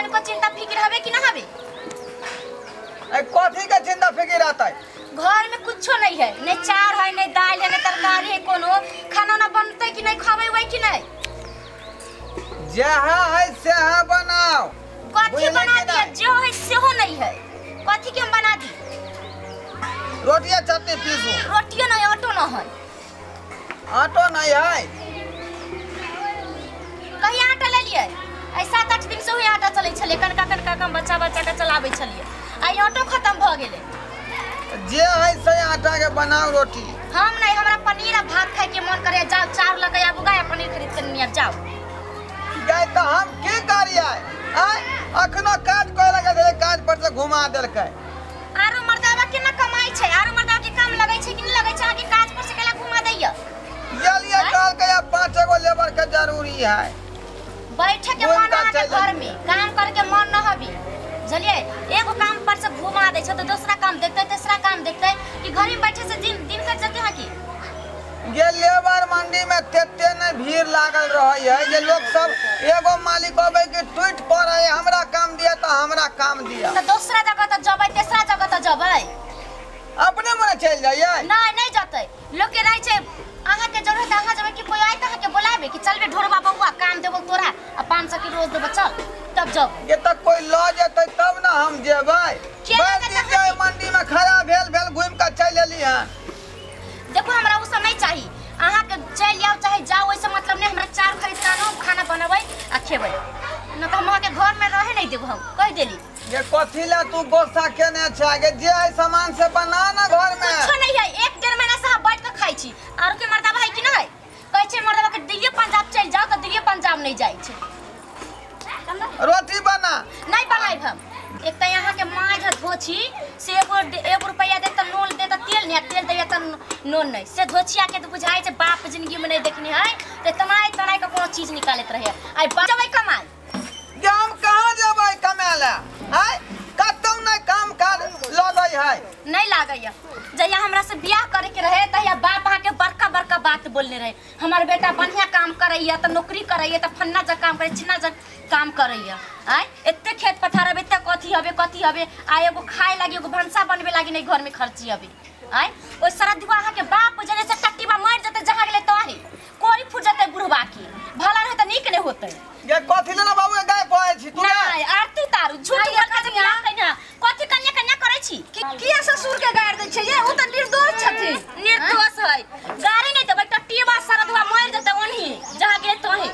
तनिको चिंता फिक्र हवे कि ना हवे? ए कथी के चिंता फिकिर आता है? घर में कुछो नहीं है, नहीं चार है, नहीं दाल है, नहीं तरकारी है, कोनो खाना ना बनते कि नहीं, खावे हुए कि नहीं? जहाँ है सेहा बनाओ। कथी बुझले बना कि दिया? नहीं? जो है सेहो नहीं है, कथी के हम बना दी? रोटिया चटनी पीसू। रोटियो नहीं, आटो न है। आटो नहीं है? कहीं आटा ले लिए? आई 7-8 दिन से वही आटा चलै छलै, कनका कनका कम बच्चा बच्चा के चलाबै छलियै, आई आटो खत्म भऽ गेलै। जे है से आटा के बनाओ रोटी। हम नहीं, हमरा पनीर आ भात खाय के मन करे। जाओ चाउर लगे आबू गाय, पनीर खरीद के नियर जाओ। गाय तो हम की करियै? आय अखनो काज करे लगे छलै, काज पर से घुमा देलकै। आरो मर्दावा केना कमाई छै? आरो मर्दावा के काम लगै छै कि नहि लगै छै? अहाँके काज पर से केला घुमा दैया? गेलियै, कहलकै आब 5 गो लेबर के जरूरी है। बैठे के घूम मन कऽ अहाँके चलि घर में काम करे के मन न हबी, बुझलियै? एगो काम पर से घुमा दै छै तऽ दोसरा काम देखतै, तेसरा काम देखतै, कि घर में बैठे से दिन दिन कटि जेतै अहाँके? ये लेबर मंडी में तेते ने भीड़ लागल रहे है जे लोग सब एगो मालिक अबै के टूट पड़े है, हमरा काम दिया तो हमरा काम दिया। तऽ दोसरा जगह तऽ जबै, तेसरा जगह तऽ जबै। अपने मने चलि जाइए? नहि, नहि जतै। लोक के रहै छै, अहाँके जरूरत अहाँ जेबै कि कोई आय तऽ अहाँके बोलाबे कि चलबे ढोरबा बौआ, काम देबो तोरा आ 500 के रोज देबो, चल तब जब। ये तऽ कोई लऽ जेतै तब ने हम जेबै। के लऽ भरि जेतै दिन अहाँके? जाय मंडी में खड़ा भेल भेल घुमि कऽ चलि एली हन। देखो, हमरा ओ सब नहीं चाही। अहाँके चलि आउ चाहे जाउ, ओहिसँ मतलब नहि। हमरा चाउर खरीद कऽ आनू, खाना बनेबै आ खेबै, नहि तऽ हम अहाँके घरमे रहे नहि देब, हम कहि देली। ये कथी ला तू गोस्सा केने छै गे? जे है सामान से बना ना घर में। कुछो नहीं है, 1-1.5 महीना से हम बैठ के खाइ छी। आरो के मर्दाबा है कि नहीं? कहै छै मर्दाबा के दिल्ली पंजाब चलि जाओ तऽ दिल्ली पंजाब नहीं जाइ छै। रोटी बना। नहीं बनाइब हम। एक तऽ यहाँ के माँ जे धोछी से एगो एगो रुपैआ दे तऽ नून दे तऽ तेल नहीं, तेल दैया तऽ नून नहीं। से धोछिया के तऽ बुझाइ छै बाप जिंदगी में नहीं देखने है, तऽ तनाइ तनाइ के कोनो चीज निकालैत रहे। आइ जेबै कमाइ। जे हम कहाँ जेबै कमाय लए? आँय, कतौ नहि काम काज लगै है। नहीं लागैया। जहिया हमरा से बियाह करे के रहे तहिया बाप अहाँ के बड़का बड़का बात बोलने रहे, हमर बेटा बढ़िया काम करैया तऽ नौकरी करैया तऽ फन्ना जग काम करै, चिन्ना जग काम करैया। आँय, एते खेत पथार हबे, एते कथी हबे कथी हबे, आ एगो खाए लागी एगो भनसा बनबे लागी नहीं घर में खर्ची हबे। आँय, ओइ सरदुआ अहाँ के बाप जने से टट्टीबा मर जेतै जहाँ गेलै तहे कोरी फूट जेतै बुढ़बा के, भला रहे तऽ नीक नहीं होतै। ये कथी लेना बाबू के गाय पोए छी तू? नहीं, आरती तारू झूठ बोल के जे बियाह कइना कथी कन्या कन्या करै छी? किया ससुर के गारि दै छै ये? ओ तऽ निर्दोष छथिन। निर्दोष है, गाड़ी नहीं देबै टट्टीबा सरदुआ मर जेतै ओनही जहाँ गेलै तोही।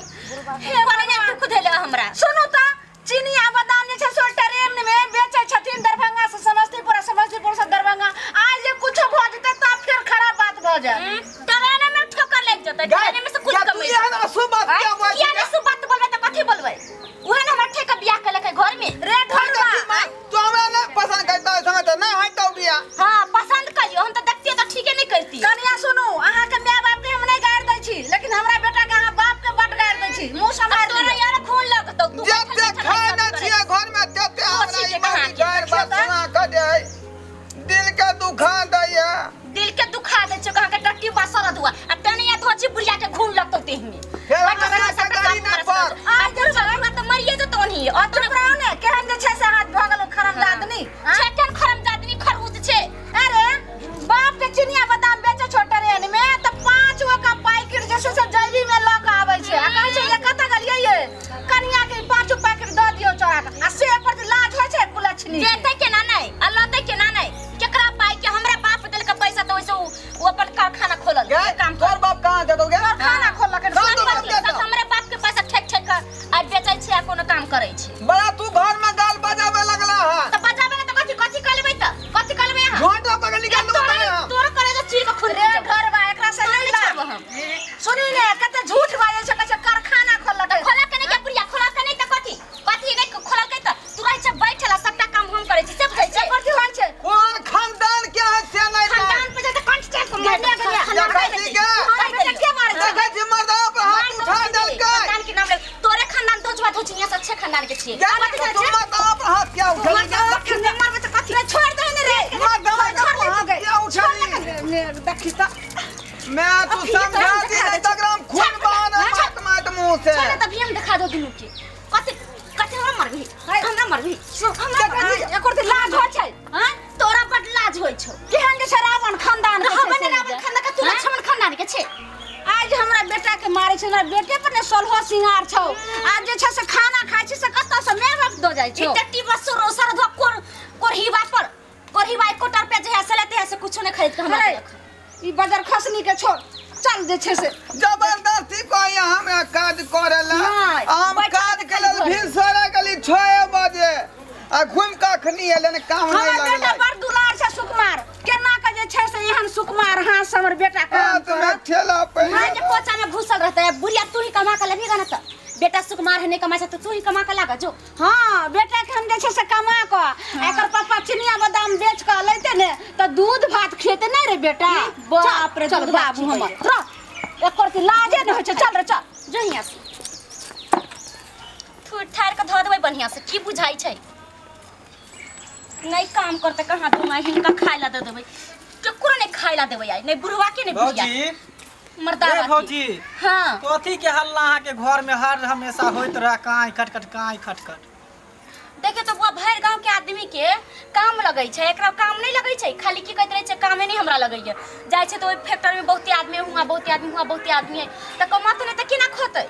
हे बड़ी ने दुख देले हमरा। सुनू तऽ, चिनिया बादाम जे छै से ट्रेन में बेचै छथिन दरभंगा से समस्तीपुर आ समस्तीपुर से दरभंगा। आज जे कुछो भऽ जेतै तब फेर खराब बात भऽ जायत। ट्रेन में ठोकर लागि जेतै, ट्रेन में से कुछ तू कमै एहन अशुभ बात किया बोलै किया छी? नहीं शुभ बात बोलबै तऽ कथी बोलबै? उहे ने हमरा ठेक बियाह केलकै घर में। रे ढोरबा, तू हमरा नहीं पसंद करता है समय तो नहीं हटौ बियाह। हाँ पसंद करियो, हम तऽ देखतियै तऽ ठीके नहीं करती। कनिया सुनू, अहाँ के my बाप के हम नहीं गारि दै छी, लेकिन हमरा बेटा के अहाँ बाप के बड गारि दै छी। मुंह सम्हारि तोरा लिअ। यार खून लगतौ तू जते बैठल बैठल खाय सब नै करै। छियै घर में तेते हमरा छी ई के कहाँ मौगी के? गारि बात सुना कऽ दे है, दिल के दुखा दै है। दिल के दुखा दै छै कहाँ के टट्टी बसर दुआ आ तने या धोची बुढ़िया के खून लगतौ देह में। फेर हमरा के गाड़ी ना पर। आ बुढ़वा बुढ़वा तऽ मरिए जेतौ ओनही और चुप रहू ने, केहन जे छै से हाथ भऽ गेलौ खरमजादनी। छै केहन खरमजादनी खरबूज छै। अरे बाप के चिनिया बादाम बेचै छौ ट्रेन में तऽ 5 गो का पैकेट जे छै से जैबी में लऽ कऽ आबै छै आ कहै छै ये कतऽ गेलियै ये कनिया के 5 पैकेट दऽ दियौ चोरा कऽ, आ से पर जे लाज होइ छै कुलक्षणी के। देतै केना नहि आ लतै केना नहि? केकरा पाइ के? हमरा बाप देलकै पैसा तऽ ओइसे उ अपन कारखाना खोलल गे, काम। तोर बाप कहाँ देतौ गे? कारखाना खोललक। सब तो बाप सब देतौ। हमरे बाप के पैसा ठेक ठेक के आ बेचै छै आ कोनो काम करै छै। बड़ा तू घर में गाल बजाबे लगला है। तऽ बजाबे ने तऽ कथी कथी कऽ लेबै? तऽ कथी कऽ लेबै अहाँ? झोंटा पकड़ निकाल दूंगा तोरा मैं हम। तोरा करे जे चीर के खून रे घरवा, एकरा से नहीं नहीं लाग। छोड़बो हम। सुनी ने, कते झूठ बाजै छै, कहै छै कारखाना खोललक। खोला के नहीं के बुढ़िया खोला के नहीं तऽ कथी कथी नहीं खोललकै? तऽ तू रहै छै बैठल आ सबटा काम हम करै छी से बुझै छै? कथी होइ छै? कोन खानदान के है से नहीं जान। खानदान पे जाते कंठ चाट के मार गनिया, गनिया, खानदान देखै पे छी जाते। के? मार बेटा के मारै छै? देखै छी मर्दवा पर हाथ उठा देलकै। खानदान के नाम ले, तोरे खानदान धोचवा धोचिया से अच्छे खानदान के छियै। गे, कथी कहै तू छै? मर्दवा पर हाथ क्या उठेली गे? मारबै तऽ कथी? छोड़ दे ने रे। मर्दवा के छोड़ दे हाथ तू गे। क्या उठेली? देखी तऽ मैं तू अभी तो समझा हम दी देखा नहीं दै छी। तकरा हम खून बहाना मात मात मुंह से। छोड़ तभी हम दिखा दो दुनू के कथी कथी हमरा मारै। मरबी, हमरा मरबी, हमरा देखै मरबी। छी, एकर तऽ लाज होइ छै। हाँ? तोरा बड लाज होइ छौ। केहन जे छै रावण खानदान के हम छै ने से रावण जे। खानदान के, तू लक्ष्मण खानदान के छे। आज हमरा बेटा के मारे छै, हमरा बेटे पर ने सोलहो सिंगार छौ। आज जे छै से खाना खाइ छै से कतऽ से माय बाप दऽ जाइ छौ। एकटा टीबा सोरो सर धो कोर कोरहीबा पर कोरहीबा एकोटा रुपया जे है से लेते है से कुछो नहीं खरीद के हमरा अरे, देलक। ई बजर खसनी के छोड़, चल जे छै से। जबरदस्ती कहैया हमरा काज करे ला। नहि, हम बैठल काज के लेल घरे। भीड़ सरे गेली 6 बजे आ घुमि कऽ अखनी एलै ने काम नहि हमर बेटा लगलै। बड़ दुलार छै सुकुमार, केना के जे छै से एहन सुकुमार हाथ से हमर बेटा काम हाथ में करत। ठेला पे माय के कोचा में घुसल रहता है बुढ़िया, तू ही कमा के लेबी ना त बेटा सुकुमार है नहीं कमा छै तो तू ही कमा के लागा जो। हाँ बेटा के हम जे छै से कमा कऽ एकर पप्पा चिनिया बादाम बेच कऽ लैते ने तऽ दूध भात खेते नहीं रे बेटा। बाप रे, चल दूध भात बाबू हमर खिएतै। रह, एकर तऽ लाजे नहि होइ छै। चल रे चल जो हियाँ से ठूर ठार के धऽ देबै बढ़िया से, की बुझाइ छै? नहीं काम करते कहाँ दूंगा, हिनका खाय ला दे देबै, केकरो नहीं खाय ला देबै आइ, नहीं बुढ़वा के नहीं बुढ़िया भौजी के। मर्दावा ए के। भौजी। हाँ। कथी के हल्ला अहाँ के घर में हर हमेशा होइत रह, काई खटखट काई खटखट? देखियो तो बुआ, भरि गांव के आदमी के काम लगै छै, एकरा काम नहीं लगै छै, खाली की कहैत रहै छै कामे नहीं हमरा लगैया। जाइ छै तऽ ओहि फैक्ट्री में बहुते आदमी हुआ, बहुते आदमी हुआ, बहुते आदमी है, तऽ कमाते नहीं तऽ केना खोतै?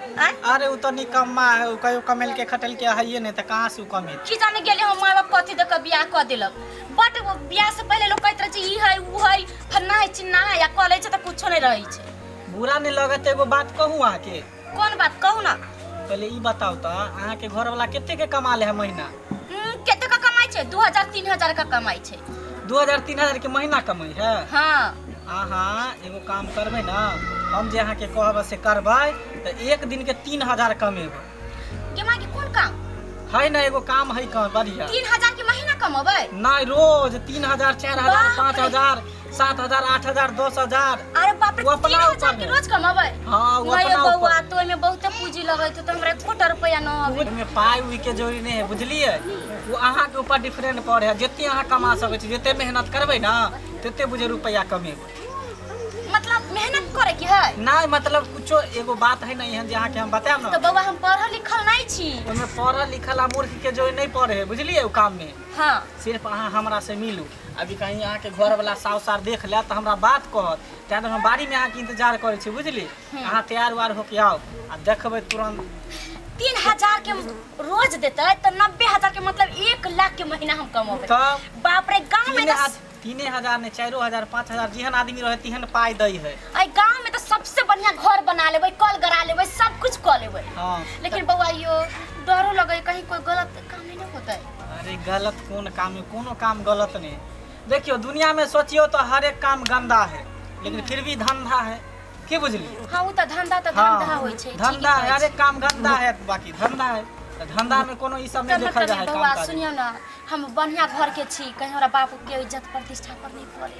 आँय? अरे उ तो निकम्मा है, उ कहियो कमेल के खटल के हइये नहीं तऽ कहाँ से उ कमेत? की जाने गेले हम माय बाप कथी दऽ कऽ बियाह कऽ देलक। बट वो बियाह से पहले लोग कहैत रहै छै ई है उ है फन्ना है चिन्ना है, या कऽ लै छै तऽ कुछो नहीं रहै छै। बुरा नहीं लगत एगो बात कहूँ अहाँ के? कोन बात कहू ना? पहले ई बताउ तऽ अहाँ के घर वाला कते के कमा ले है महीना? कते का कमाई छै? 2000 3000 का कमाई छै। 2000 3000 के महीना कमाई है? हाँ। अहाँ एगो काम करबै ना, हम जे अहाँ के कहब से करबै तऽ एक दिन के 3000 कमेबै। के माँ के कोन काम है ना? एगो काम है काम बढ़िया। 3000 के महीना कमेबै? नहीं, रोज 3000 4000 बाप रे। 5000 7000 8000 10000। अरे बाप रे, वो अपना 3000 ऊपर के है। रोज कमेबै? हाँ, वो नहीं अपना बउआ, ऊपर। तो ओहिमे बहुते पूंजी लगै छै, तो हमरा एकोटा रुपया न आबै। ओहिमे पाइ उइ के जरूरी नहीं है, बुझलियै? वो अहाँ के ऊपर डिफरेंट पड़े है, जते अहाँ कमा सकै छी, जते मेहनत करबै ना तते बुझे रुपया कमेबै। मतलब मेहनत करे के है? नहीं, मतलब कुछो एगो बात है ना एहन जे अहाँ के हम बतायब ना। तो बउआ हम पढ़ल लिखल नहीं छी। ओहिमे पढ़ल लिखल आ मूर्ख के जो नहीं पढ़े है, बुझलियै? ओ काम में हाँ। सिर्फ अहाँ हमरा से मिलू। अभी कहीं अहाँ के घर वाला साउ सार देख ले तऽ हमरा बात कहत, तैं तऽ हम बाड़ी में अहाँ के इंतजार करै छी, बुझली? अहाँ तैयार उयार होके आउ आ देखबै तुरंत। 3000 के रोज देतै तऽ 90000 के मतलब 1 लाख के महीना हम कमेबै। तब बाप रे, गाँव में तऽ 3000 नहीं, 4000 5000 जेहन आदमी रहे तेहन पाइ दै है। अइ गाँव में तऽ सबसे बढ़िया घर बना लेबै, कल गड़ा लेबै, सब कुछ कऽ लेबै। हाँ। लेकिन बउआ यो डरो लगै कहीं कोई गलत काम नहीं न होतै। अरे गलत कोन काम है? कोनो काम गलत नहीं। देखियो दुनिया में सोचियो तो हर एक काम गंदा है, लेकिन फिर भी धंधा है, की बुझलियै? हाँ, उ तऽ धंधा तऽ धंधा होइ छै, ठीक धंधा है, कहै हर छी। एक काम गंदा है, बाकी धंधा है तऽ धंधा में कोनो ई सब नहीं तऽ देखल मतलब जाइ है काम बउआ काज। सुनियौ ना, हम बढ़िया घर के छी, कहीं हमरा बाप के इज्जत प्रतिष्ठा पर नहीं पड़े।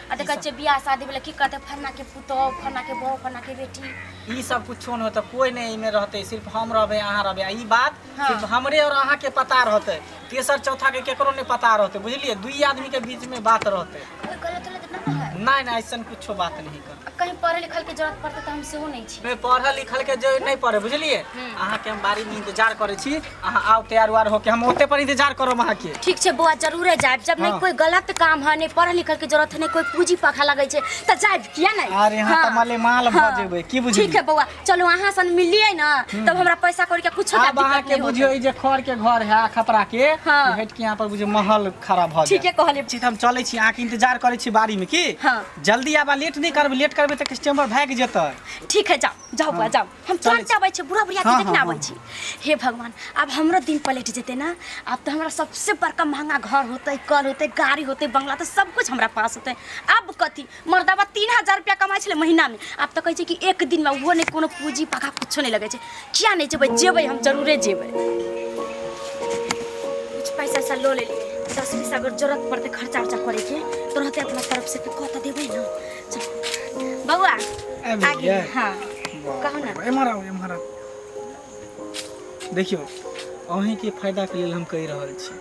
आ देखै छियै बियाह शादी भेलै की कहतै फन्ना के पुतोह, फन्ना के बहू, फन्ना के बेटी। ई सब कुछो नहीं होतै, कोई नहीं एहिमे रहतै, सिर्फ हम रहबै अहाँ रहबै। आ ई बात हाँ। सिर्फ हमरे और अहाँ के पता रहतै, तेसर चौथा के केकरो नहीं पता रहतै, बुझलियै? दुई आदमी के बीच में बात रहतै। कोई गलत उलत ना है? नहीं नहीं, ऐसन कुछो बात नहीं कर। आ कहीं पढ़े लिखल के जरूरत पड़तै तऽ हम सेहो नहीं छी। नहीं, पढ़ल लिखल के जो नहीं पढ़े, बुझलियै? अहाँ के हम बाड़ी में इंतजार करै छी, अहाँ आउ तैयार उयार होके, हम ओते पर इंतजार करब अहाँ के। ठीक छै बौआ, जरूरे जायब। जब नहीं हाँ। कोई गलत काम है, नहीं पढ़ल लिखल के जरूरत है, नहीं कोई पूंजी पाखा लगै छै तऽ जायब किया नहीं? अरे यहाँ तऽ माले माल भऽ जेबै, की बुझलियै? ठीक है बौआ, चलू अहाँ सन मिलियै ना तब हमरा पैसा कौड़ी के कुछो के आब अहाँ दिक्कत के नहीं बुझियौ होतै। ई जे खर के घर है खपरा के, हाँ। ई हटि के यहाँ पर बुझियौ महल खड़ा भऽ ठीके जायत। कहलियै। छी तऽ हम चलै छी, अहाँके इंतजार करै छी बाड़ी में की? हाँ। जल्दी आबा, लेट नहीं करबै, लेट करबै तऽ कस्टमर भागि जेतै। ठीक है, जाओ जाओ बौआ जाओ, हम चलै तुरंत छी। आबै छी, बुढ़ा बुढ़िया के हाँ, देखने हाँ, आबै हाँ। छी। हे भगवान, आब हमरो दिन पलटि जेतै ना, आब तऽ हमरा सबसे बड़का महंगा घर होतै, कल होतै, गाड़ी होतै, बंगला तऽ सब कुछ हमरा पास होतै। आब कथी, मर्दाबा 3000 रुपया कमाइ छलै महीना में, आब तऽ कहै छै कि एक दिन में, ओहो नहि कोनो पूंजी पाखा कुछो नहि लगै छै। किया नहि जेबै? जेबै, हम जरूरे जेबै। कुछ पैसा उसा लो लेलियै, 10-20 अगर जरूरत पड़तै खर्चा उर्चा करैके तऽ रहतै अपना तरफ से, तऽ कऽ तऽ देबै ना। चल बौआ आबि आगे। गेलियै? हाँ कहू ना। एम्हर आउ, एम्हर आउ। देखियौ अहीँके फायदाके लेल हम कहि रहल छी,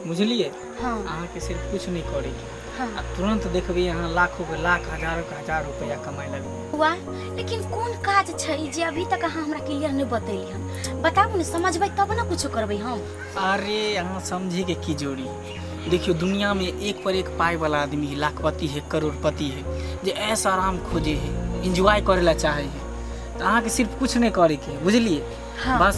बुझलियै? हाँ। अहाँके सिर्फ किछु नहि करैके, हाँ। आ तुरंत देखबै अहाँ लाखों के लाख, हजारों के हजार रुपया कमाए लगबै। बौआ, लेकिन कोन काज छै जे अभी तक अहाँ हमरा क्लियर नहि बतेली हन? बताबू ने, समझबै तब ने कुछो करबै हम। अरे अहाँ समझे के की जरूरी है? देखियो, दुनिया में एक पर एक पाई वाला आदमी है, लाखपति है, करोड़पति है, जे ऐश आराम खोजे है, एंजॉय करे ला चाहे है। तो अहाँ के सिर्फ कुछ नहीं करे के, बुझलिए? हाँ। बस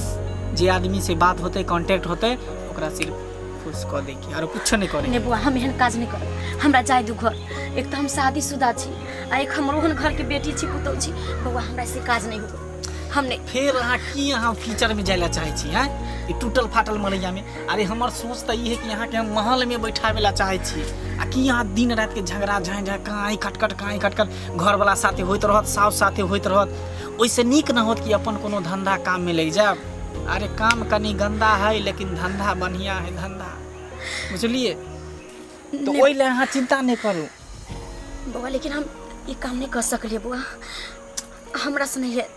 जे आदमी से बात होते, कांटेक्ट होते, ओकरा सिर्फ खुश कऽ दै के, आरो कुछो नहीं करे। नहि बौआ, हम एहन काज नहि करब। हमरा जाय दू घर। एक तऽ हम शादीशुदा छी आ एक हम रोहन घर के बेटी छी, पुतहु छी। बौआ, हमरा से काज नहि होगा, हम नहि। फेर अहाँ की अहाँ कीचड़ में जाय ला चाहे छी हैं, ई टूटल फाटल मलैया में? अरे हमर सोच तऽ ई है कि अहाँ के हम महल में बैठावे ला चाहे छी, आ की अहाँ दिन रात के झगड़ा झाँइ झाँइ, काँइ खटखट काँइ खटखट घर वाला साथे होइत रहत, साउस साथे होइत रहत। ओहिसँ नीक न होत कि अपन कोनो धंधा काम में लागि जायब? अरे काम कनी गंदा है, लेकिन धंधा बढ़िया है, धंधा, बुझलिए? तो ओहि लए अहाँ चिंता नहि करू। बौआ, लेकिन हम ई काम नहि कर सकलियै। बौआ, हमरा से नहीं है।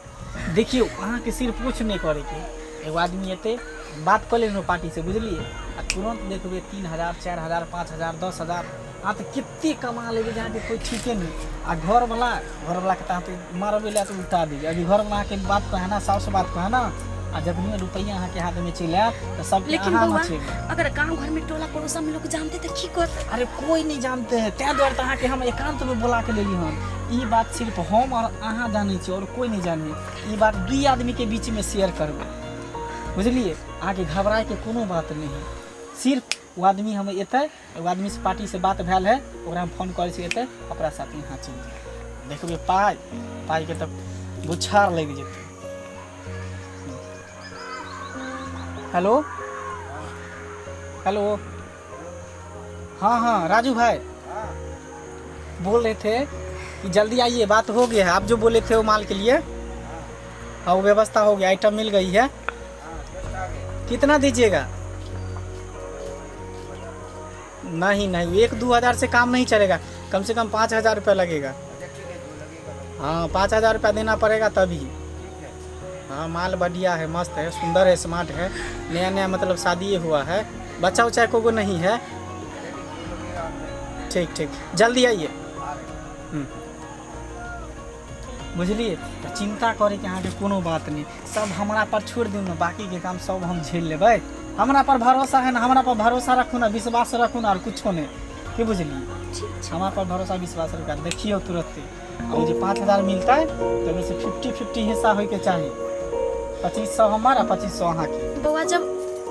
देखियौ, अहाँके सिर्फ कुछ नहि करैके, एगो आदमी एतै, बात कऽ लेलहुँ पार्टी से, बुझलिए? आ तुरंत देखबै 3000, 4000, 5000, 10,000, अहाँ तऽ कते कमा लेबै जे अहाँके कोइ ठीके नहि। आ घरवला, घरवलाके तऽ अहाँ तऽ मारबै लए तऽ उल्टा देबै। अभी घरवला अहाँके बात कहै ना, साउस बात कहै ना, आ जखने रुपैआ अहाँके हाथमे चलि आयत तऽ सबके लेकिन अहाँ बौआ, मचेबै। अगर गांव घर में टोला पड़ोसा में लोग जानते तो की करते? अरे कोई नहीं जानते है, ताहि दुआरे तऽ अहाँके हम एकांतमे बोला के लेली हन। ई बात सिर्फ हम और अहाँ जानै छी और कोई नहीं जानै। ई बात दुई आदमीके बीचमे शेयर करबै, बुझलिए? अहाँके घबरायके कोनो बात नहि है। सिर्फ ओ आदमी हम एतै, एगो आदमी से पार्टी से बात भेल है, ओकरा हम फोन करै छी, एतै ओकरा साथे अहाँ चलि जायब। देखबै पाइ, पाइके तऽ गुच्छार लागि जेतै। हेलो हेलो, हाँ हाँ, राजू भाई बोल रहे थे कि जल्दी आइए, बात हो गया है। आप जो बोले थे वो माल के लिए, हाँ, वो व्यवस्था हो गया, आइटम मिल गई है। कितना दीजिएगा? नहीं नहीं, 1-2 हजार से काम नहीं चलेगा, कम से कम 5000 रुपया लगेगा। हाँ, 5000 रुपया देना पड़ेगा तभी। हाँ, माल बढ़िया है, मस्त है, सुंदर है, स्मार्ट है, नया नया मतलब शादी हुआ है, बच्चा उच्चा को नहीं है। ठीक ठीक, जल्दी आइए। बुझलिए? तऽ चिंता करैके अहाँके कोनो बात नहि, सब हमरा पर छोड़ि दियौ ने, बाकीके काम सब हम झेल लेबै। हमरा पर भरोसा है ना? हमरा पर भरोसा रखू ने, विश्वास रखू ने, आओर कुछो नहि। की बुझलिए? हमरा पर भरोसा विश्वास रखू, देखियौ तुरन्ते। आ ओ जे 5000 मिलतै तऽ ओहिमे से 50-50 हिस्सा होइके चाही, 2500 हमर आ 2500 अहाँके। बौआ, जब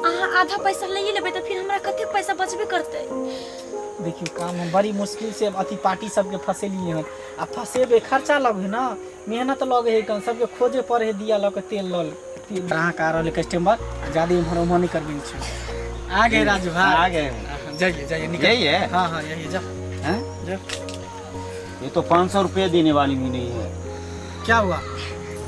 अहाँ आधा पैसा लैए लेबै तऽ फिर हमरा कते पैसा बचबे करतै? देखियौ, काम हम बड़ी मुश्किल से अथी पार्टी सबके फँसेलियै हन। आ फँसेबै, खर्चा लगै है ना, मेहनत लगै है, कन सबके खोजे पड़े है, दिया लऽ के, तेल लऽ तेल। अहाँके आ रहल कस्टमर, ज्यादा इम्हर उम्हर नहीं करबै छै। आ गए राजू भाई। आ गए। हाँ, जाइए जाइए, निकल। यही है? हाँ हाँ, यही है, जाओ। हैं? जाओ। ये तो 500 रुपये देने वाली भी नहीं है। क्या हुआ?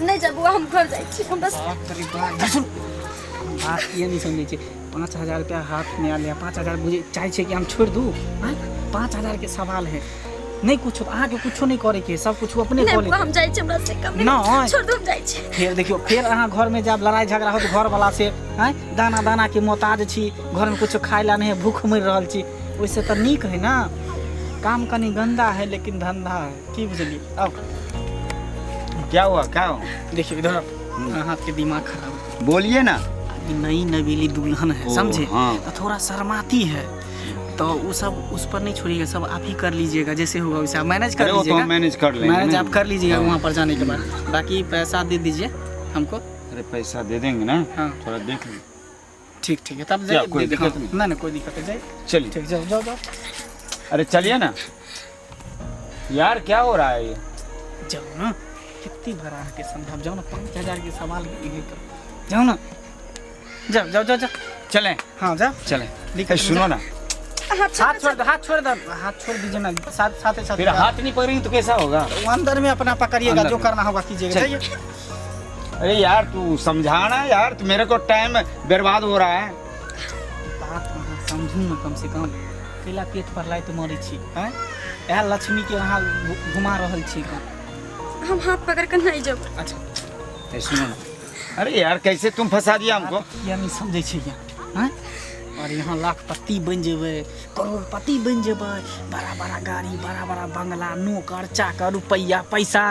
नहि जा बौआ, हम घर जाइ छी, हम बस। बाप रे बाप, सुन, बात किए नहीं समझै छै? 5000 रुपया हाथ में आयल है, 5000 बुझे चाहै छै कि हम छोड़ि दू? आँय, 5000 के सवाल है नहीं कुछो, अहाँके कुछो नहीं करे के, सब कुछ अपने नहि कऽ बौआ, हम लेतै। जाइ छी, हमरा से कम नहि। नहि, छोड़ दू, हम जाइ छी। फेर देखियौ, फेर अहाँ घरमे जायब, लड़ाइ झगड़ा होत घर वाला से। आँय, दाना दाना के मोहताज छी, घरमे कुछो खाय ला नहीं है, भूख मरि रहल छी। ओहिसँ तऽ नीक है ना, काम कनी गंदा है लेकिन धंधा है। की बुझलिए? अब क्या हुआ, क्या हुआ? देखिए इधर, हाथ के दिमाग खराब। बोलिए ना। अभी नई नवेली दुल्हन है। ओ, समझे? हाँ। तो थोड़ा शर्माती है, तो वो सब उस पर नहीं छोड़िएगा, सब आप ही कर लीजिएगा। जैसे होगा वैसे आप मैनेज कर अरे वो तो लीजिएगा। हम मैनेज कर लेंगे मैनेज ना। आप कर लीजिएगा। हाँ। वहाँ पर जाने के बाद बाकी पैसा दे दीजिए हमको। अरे पैसा दे देंगे ना। हाँ। थोड़ा देख लो। ठीक ठीक है, तब क्या, जाइए। कोई दे- हाँ, दिक्कत नहीं? ना ना, कोई दिक्कत नहीं, जाइए। चलिए। ठीक, जाओ जाओ जाओ। अरे चलिए ना यार, क्या हो रहा है ये? जाओ ना, कितनी बार अहाँके समझाब, जाओ ना, 5000 के सवाल ये तो, जाओ ना, जाओ जाओ जाओ जाओ। चलें? हाँ, जाओ। चलें। दिक्कत ए, सुनो ना। हाथ छोड़ दो, हाथ छोड़ दो, हाथ छोड़ दीजिए ना, साथ साथ साथ। फिर हाथ नहीं पकड़ेंगे तो कैसा होगा? वो अंदर में अपना पकड़िएगा। अंदर जो में। करना होगा कीजिएगा। चल। जाइए। अरे यार, तू समझाना यार, तो मेरे को टाइम बर्बाद हो रहा है। बात अहाँ समझू ने कम से कम, कैला पेट पर लाइत मरै छी? आँय, इएह लक्ष्मी के अहाँ घुमा रहल छी कम। हम हाथ पकड़ कर नहीं जब। अच्छा। ए, सुनो ना, अरे यार, कैसे तुम फंसा दिया हमको? किया नहीं समझै छै यहाँ? आँय, और यहाँ लाखपति बनि जेबै, करोड़पति बनि जेबै, बड़ा बड़ा गाड़ी, बड़ा बड़ा बंगला, नौकर चाकर, रुपैआ पैसा,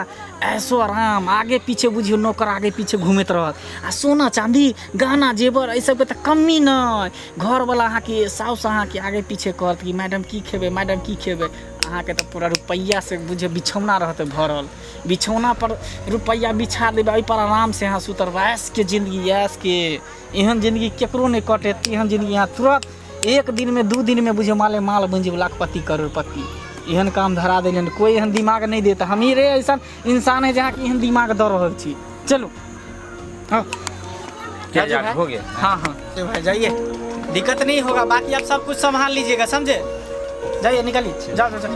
ऐसो आराम, आगे पीछे बुझियौ नौकर आगे पीछे घुमैत रहत। आ सोना चाँदी गहना जेवर एहि सबके तऽ कमी नहि। घरवला अहाँके साउस अहाँके आगे पीछे कहत कि मैडम की खेबै, मैडम की खेबै। अहाँके तऽ पूरा रुपैआसँ बुझियौ बिछौना रहतै भरल, बिछौना पर रुपैआ बिछा देबै, एहिपर आरामसँ अहाँ सुतरबै। ऐशके जिन्दगी, ऐशके एहन जिन्दगी केकरो नहि कटत। एहन जिन्दगी अहाँ तुरत एक दिनमे 2 दिनमे बुझियौ माले माल बनि जेबै, लाखपति करोड़पति। एहन काम धरा देलियनि, कोइ एहन दिमाग नहि देत। हमही रे ऐसा इंसान है जहाँ एहन दिमाग दऽ रहल छी। चलू हाँ क्या राजू यार भाई? हो गया? हाँ हाँ भाई जाइए, दिक्कत नहीं होगा, बाकी आप सब कुछ संभाल लीजिएगा, समझे? जाइए, निकलिए, जाओ जाओ जाओ।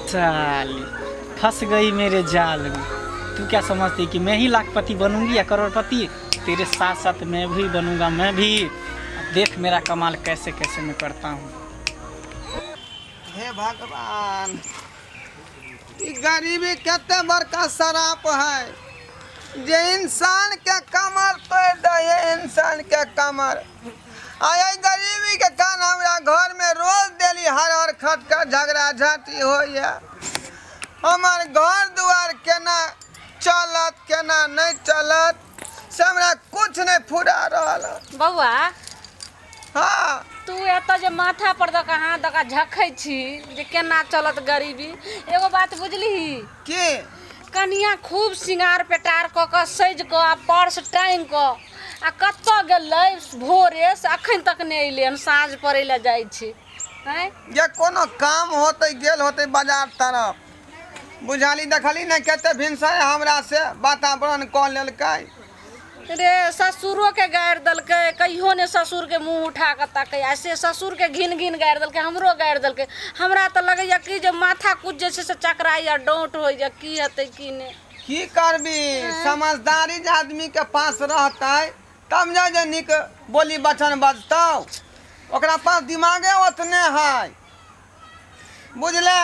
साली फंस गई मेरे जाल में। तू क्या समझती कि मैं ही लाखपति बनूंगी या करोड़पति? तेरे साथ साथ मैं भी बनूंगा, मैं भी। अब देख मेरा कमाल कैसे कैसे मैं करता हूँ। हे भगवान, ई गरीबी कते बड़का शराप है जे इंसान के कमर तोड़ दे है, इंसान के कमर। आ एहि गरीबी के कारण हमरा घर में रोज डेली हर हर खटखट झगड़ा झाँटी होइए। हमर घर दुआर केना चलत केना नहि चलत से हमरा कुछ नहि फुरा रहल है। बौआ हाँ तू एतऽ जे माथा पर दऽ कऽ हाथ दऽ कऽ झखै छी जे केना चलत गरीबी, एगो बात बुझलिही की? कनिया खूब सिंगार पेटार कऽ कऽ सजि कऽ आ पर्स टाँगि कऽ आ कतऽ गेलै भोरे से अखन तक नहि अयलै हन, साँझ पड़ै लए जाइ छै। आँय जे कोनो काम होतै गेल होतै बाजार तरफ, बुझाली देखली ने कते भिनसर हमरा से वातावरण कऽ लेलकै। रे ससुरो के गारि देलकै, कहियो ने ससुर के मुँह उठा कऽ तकै, आ से ससुर के घिन घिन गारि देलकै, हमरो गारि देलकै। हमरा तऽ लगैया कि जे माथा कुछ जे छै से चकराइया, डोंट होइया, की हेतै की नहि। की करबी, समझदारी जे आदमी के पास रहतै तब ने जे नीक बोली बचन बजतौ। ओकरा पास दिमागे ओतने है, बुझले?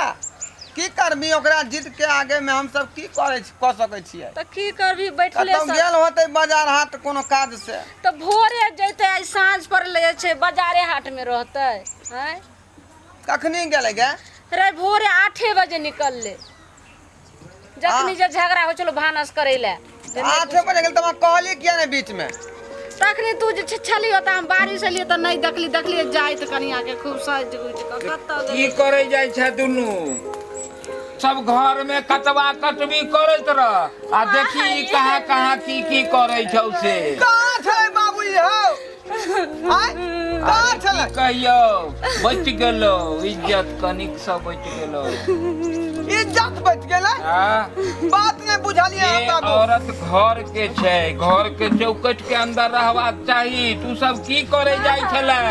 की करबी, ओकरा जिद के आगे में हमसब की करै कऽ सकै छियै? तऽ की करबी बैठले कतौ गेल होतै बाजार हाट कोनो काज से। तऽ भोरे जैतै आइ साँझ पड़ले जे छै बाजारे हाट में रहतै। आँय कखनी गेलै गे? रे भोरे 8 बजे निकलले, जखनी जे झगड़ा होइ छलो भानस करै लए। 8 बजे गेल तऽ हमरा कहली किया नहि बीच में? तखनी तू जे छली ओतऽ, हम बारिश एलियै तऽ नहि देखली, देखलियै जाइत कनिया के खूब सजि गुजि कऽ कतऽ की गेलै। करै जाइ छै दुनू? सब घर में कटवा कटबी करैत रह आ देखी ई कहाँ कहाँ की की करै छौ से। कहाँ छलै बाबू हौ? आँय कहाँ अरे छलै? की कहियौ, बचि गेलौ, इज्जत कनिक सँ बचि गेलौ। इज्जत बचि गेलै? आ बात नहि बुझलियै जे हम बाबू। औरत घर के छै, घर के चौकट के अंदर रहबाक चाही। तू सब की करे जाइ छले?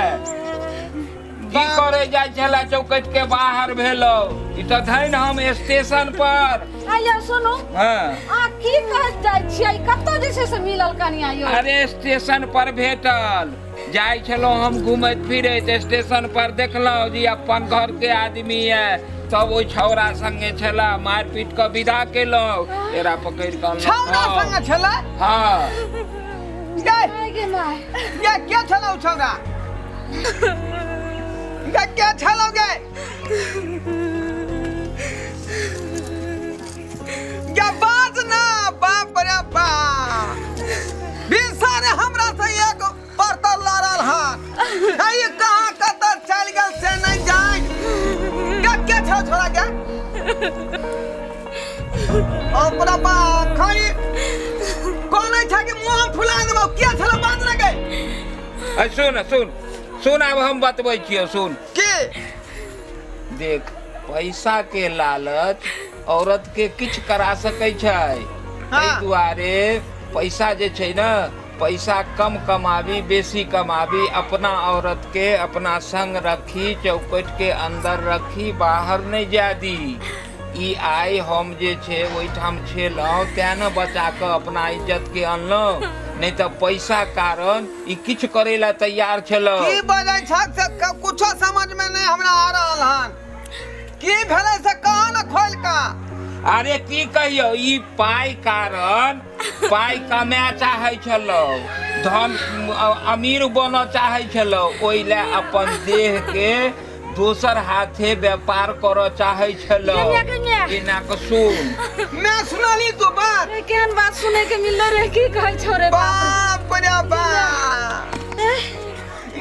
की करे जाइ छले? चौकट के बाहर भेलौ। ई तऽ धैन हम स्टेशन पर। आइयो सुनू, हाँ अहाँ की कहैत जाइ छियै? कतऽ जे छै से मिलल कनिया यौ? अरे स्टेशन पर भेटल। जाइ छलहुँ हम घुमैत फिरैत, स्टेशन पर देखलहुँ जे अपन घर के आदमी है, तब ओहि छौड़ा संगे छला, मारि पीट कऽ विदा केलहुँ, एरा पकड़ि कऽ अनलहुँ। छौड़ा संगे छलै? हाँ। गे आइ गे माय, गे के छलौ छौड़ा? गे के छलौ गे? गे बाज ना। बाप रे बाप, बिसारे हमरा से एक परतर लड़ल हन, हे ई कहाँ कतऽ चलि गेल से नहि जानि। गे के छौ छोड़ा गे? अपना बाप खाली कोने छै कि मुँह हम फुला देबौ। के छलौ बाज ना गे? अय सुन सुन सुन, आब हम बतबै छियौ, सुन। की? देख, पैसा के लालच औरत के किछु करा सकै छै। एहि दुआरे पैसा जे छै ने, पैसा कम कमाबी बेसी कमाबी, अपना औरत के अपना संग रखी, चौकट के अंदर रखी, बाहर नहि जाय दी। ई आइ हम जे छै ओहिठाम छेलहुँ तेँ ने बचा कऽ अपना इज्जत के अनलहुँ, नहि तऽ पैसा कारण ई किछु करै लए तैयार छलहुँ। की बजै छक से कुछो समझ में नहीं हमरा आ रहल हन। की भेलै से कहा न खोलि कऽ। अरे की कहियो, ई पाइ कारण पाइ कमाए चाहै छलौ, धन अमीर बनऽ चाहै छलौ, ओहि लए अपन देह के दोसर हाथे व्यापार करऽ चाहै छलौ। एना कऽ सुन। मैं सुनली तू बात। रे केहन बात सुनै के मिललो रे, की कहै छौ रे? बाप रे बाप,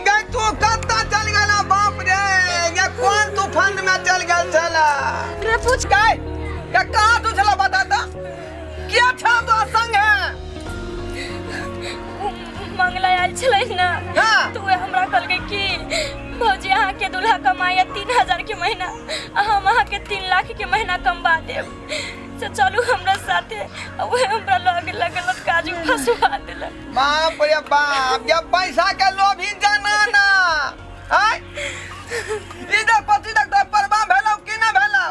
गै तू कतऽ चल गेला? बाप रे, गे कोन तू फंद में चल गेल छला रे? पूछ गै के कहाँ तू छला, बता त, के छौ तो संग है? मंगला आयल छलै ने। हाँ। तो वह हमरा कहलकै कि भौजी, अहाँके दूल्हा कमाइए 3000 के महीना आ हम अहाँके 3 लाख के महीना कमबा देब, से चलू हमरा साथे। आ वह हमरा लग लगल काजू फंसवा देलक। बाप रे बाप, जब पैसा के लोभी जनाना आय, इधर पति तक तो परवाह भेलौ कि ना भेलौ?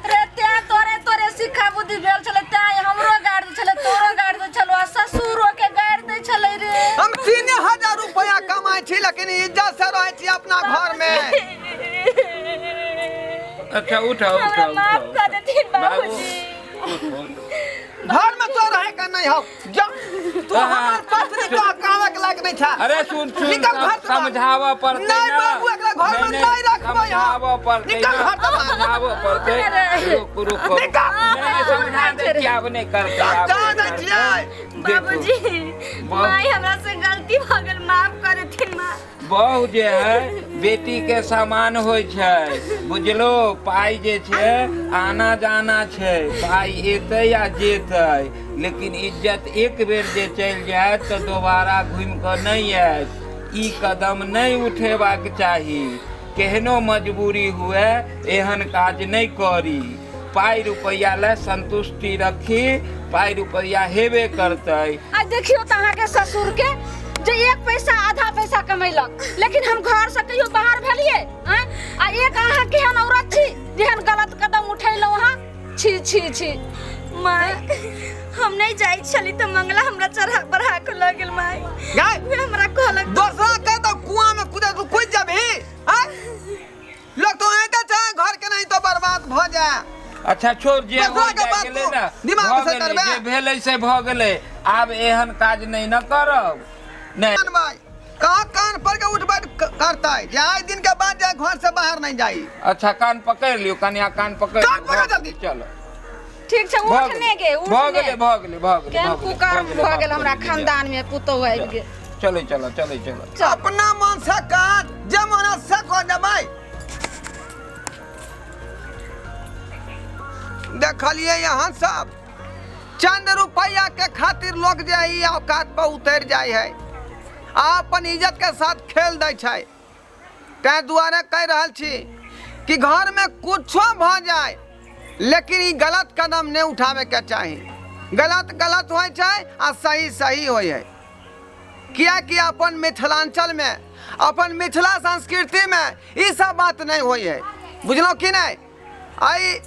रे, तें तोरे तोरे सिक्खा बुद्धि भेल छलै, तें हमरो गारि दै छलै, तोरो गारि दै छलो आ ससुरो के गारि दै छलै रे। हम 3000 रुपया कमाइ छी, लेकिन इज्जत से रहै छी अपना घर में। अच्छा, उठो उठो। हमरा माफ उठो। कर देथिन बाबूजी। उठो। घर में तो रहे का नहीं हो, जा तू। हमार पत्नी तो कावे के लायक नहीं था। अरे सुन सुन। निकल घर से बाहर। समझावऽ पड़तै नहीं ना। बाबू, एकरा घर में नहीं रखबै हम। समझावऽ पड़तै निकल ना। घर से बाहर। समझावऽ पड़तै। रुक रुक। निकल। नहीं, समझा दे कि आब नहीं करतै, आब जा नहीं दै करतै। छियै। बाबूजी। बहु- माई, हमरा से गलती भऽ गेल, माफ कर देथिन माँ। बहु जे है बेटी के समान होइ छै, बुझलो? पाइ जे छै आना जाना छै, पाइ एतै या जेतै, लेकिन इज्जत एक बेर जे चलि जायत तऽ दोबारा घुमि कऽ नहि आयत। ई कदम नहि उठेबाक चाही। केहनो मजबूरी हुए, एहन काज नहि करी। पाइ रुपैआ लए संतुष्टि रखी, पाइ रुपैआ हेबे करतै। आ देखियो तऽ अहाँके ससुर के जे एक पैसा आधा पैसा कमेलक, लेकिन हम घर से कहियो बाहर भेलिए आँय? आ एक अहाँ केहन औरत छी जेहन गलत कदम उठेलहुँ अहाँ? छी छी छी। माय, हम नहीं जाइ छली तऽ मंगला हमरा चढ़ा बढ़ा के लऽ गेल माय। गाय। उहे हमरा कहलक। दोसरा के तो कुआं में कूदे, तू कूद जाबही आय? लोग तो ऐते छै घर के नहीं तो बर्बाद भ जाए। अच्छा छोड़, जे बस हो के जाय बात गेलै तू ने, दिमाग भऽ से गेलै, करबे। जे भेलै से भऽ गेलै, आब एहन काज नहि न करब नहि। कान भाई कहाँ कान पर के उठ बैठ करतै जे आइ दिन के बाद जाए घर से बाहर नहीं जाई। अच्छा, कान पकड़ि लियौ कनिया, कान पकड़ि कान लियौ। पकड़ जल्दी। चलो। ठीक छै। भऽ उठने गे। गेलै, भऽ उठने। गेलै, भऽ गेलै, भऽ गेलै। केहन भऽ गेलै, कुकर्म भऽ गेलै, भऽ गेल हमरा गेलै। खानदान में, पुतोहु आबि गेल। चलै चलो, चलै चलो। अपना मन से काज जे मन से कऽ देबै। देखलिए यहाँ सब चंद रुपया के खातिर लोग जे है ई औकात पर उतर जाय है आ अपन इज्जत के साथ खेल दै छै। ताहि दुआरे कहि रहल छी कि घर में कुछो भऽ जाय, लेकिन ई गलत कदम नहि उठाबे के चाही। गलत गलत होइ छै आ सही सही होइ है, कियाकि अपन मिथिलांचल में, अपन मिथिला संस्कृति में ई सब बात नहीं होइ है, बुझलहुँ कि नहीं? आई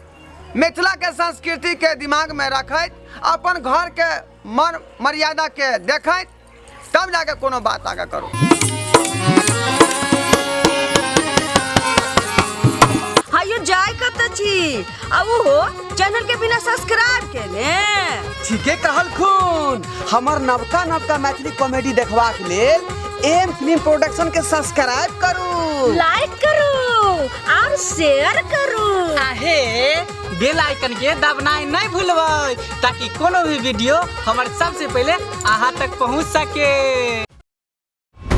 मिथिला के संस्कृति के दिमाग में रखैत, अपन घर के मन मर्यादा के देखैत, तब जाके कोनो बात आगे करू। हायो, जाय कत छी आ ओहो चैनल के बिना सब्सक्राइब केने? ठीके कहलखुन। हमर नवका नवका मैथिली कॉमेडी देखबाक लेल एम फिल्म प्रोडक्शन के सब्सक्राइब करू, लाइक करू और शेयर करू। आहे बेल आइकन के दबनाइ नहीं भूलबै, ताकि कोनो भी वीडियो हमर सबसे पहले अहाँ तक पहुँच सके।